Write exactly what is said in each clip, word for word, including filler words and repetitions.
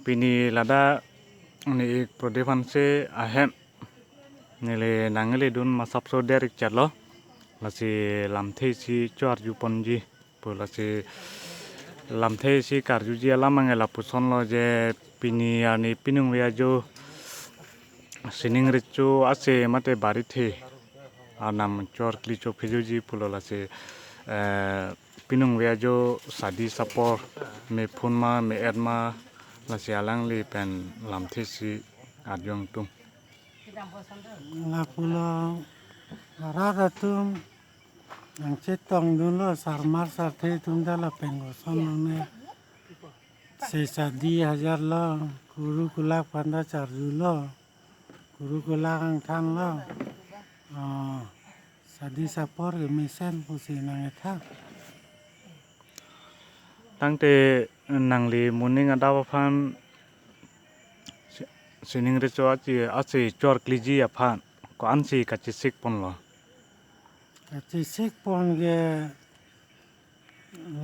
Pini ladak ne ik Prodip Hanse ahem neli nangledun masapso der ik chatlo. Lasi lamthe isi cho-arju ponji pu, lasi lamthe isi karjuji alam abang ke lapusonlo je pini arni piningve ajo sining recho ase mate barithe arnam chor kli chophejoji pulo, lasi, eh, piningve ajo sadi sapor mephun ma me-et ma, lasi alangli pen lamthe isi arju nangtum. Lapulo rat atum nangchetongdunlo, sarmar sarthe atum ta lapen koson longle. Se sadi hajar lo, kuru kulak aphan ta charjulo, kuru kulak angthanlo. Oh, sadi sapor ke mesen pusi nang-etha. Tangte nangli moning adap aphan si-, sining recho achi, achi chor kliji aphan ko-ansi kachesik ponlo? Kachesik pon ke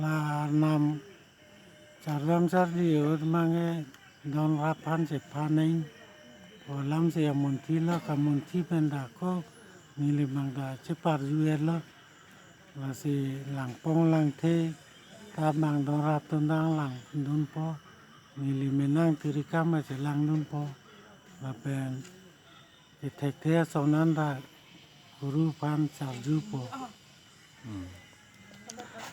la arnam chardam chardi ahut abang ke don rap aphan chephan nang. Pu alamsi amunthi lo, kamunthi pen ta ko neli abang ta cheparju-etlo. Lasi langpong langthe ta abang don rap atum ta langdunpo. Neli menang tirikam ta chelangdunpo. Lapen kethekthe ason an ta kuru aphan charjupo. Hmm.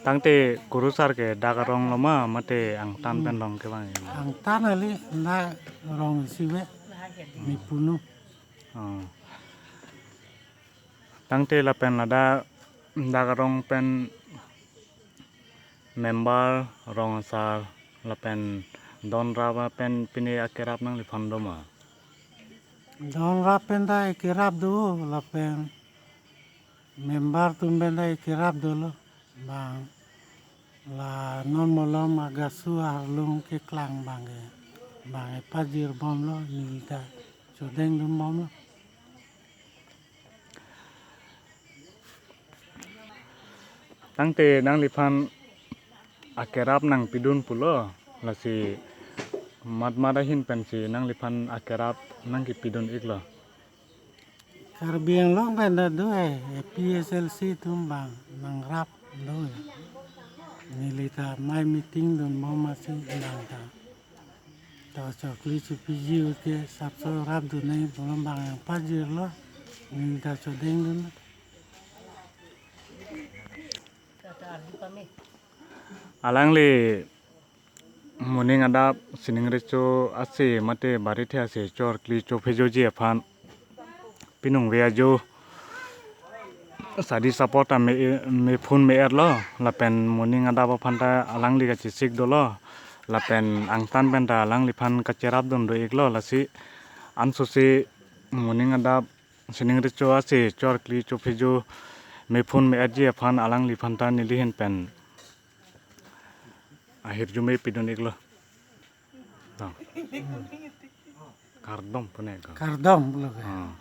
Tangte kuru sar ke dak arong lo ma, mate angtan pen rong kevang? Angtan kali, dak arong isi ave, Mepunu. Oh. Tangte lapen ladak dak arong pen member, rong asar lapen don rap pen pine akerap nangliphan do ma? Don rap pen ta ekerap do, lapen member atum pen ta ekerap dolo. Bang la non malom agasu arlung keklang abang ke, abang ke pajirbomlo, neli ta chodengdunbomlo. Tangte nangliphan akerap nangpidun pulo, lasi mat mat ahin pensi nangliphan akerap nangkepidun iklo? Karbi Anglong pen ta do-e, A P H L C atum abang nangrap do-e. Neli ta mai meeting dunbom masi abang ta, to chokli chopiji ahut ke sapso rapdun nang pulo, abang nangpajirlo, neli ta chodengdun. Alangli moning adap sining recho ase mate barithe ase chor kli chophejoji aphan piningve ajo sadi sapor ta me, mephun me-etlo, lapen moning adap aphan ta alangli kachesik dolo, lapen angtan pen ta alangliphan kacherapdun do iklo, lasi ansose moning adap sining recho ase chor kli chophejo mephun me-etji aphan alangliphan ta neli ahin pen ahirjume pidun iklo. Tang. Kardom pune ko. Kardom pulo ke. Ah.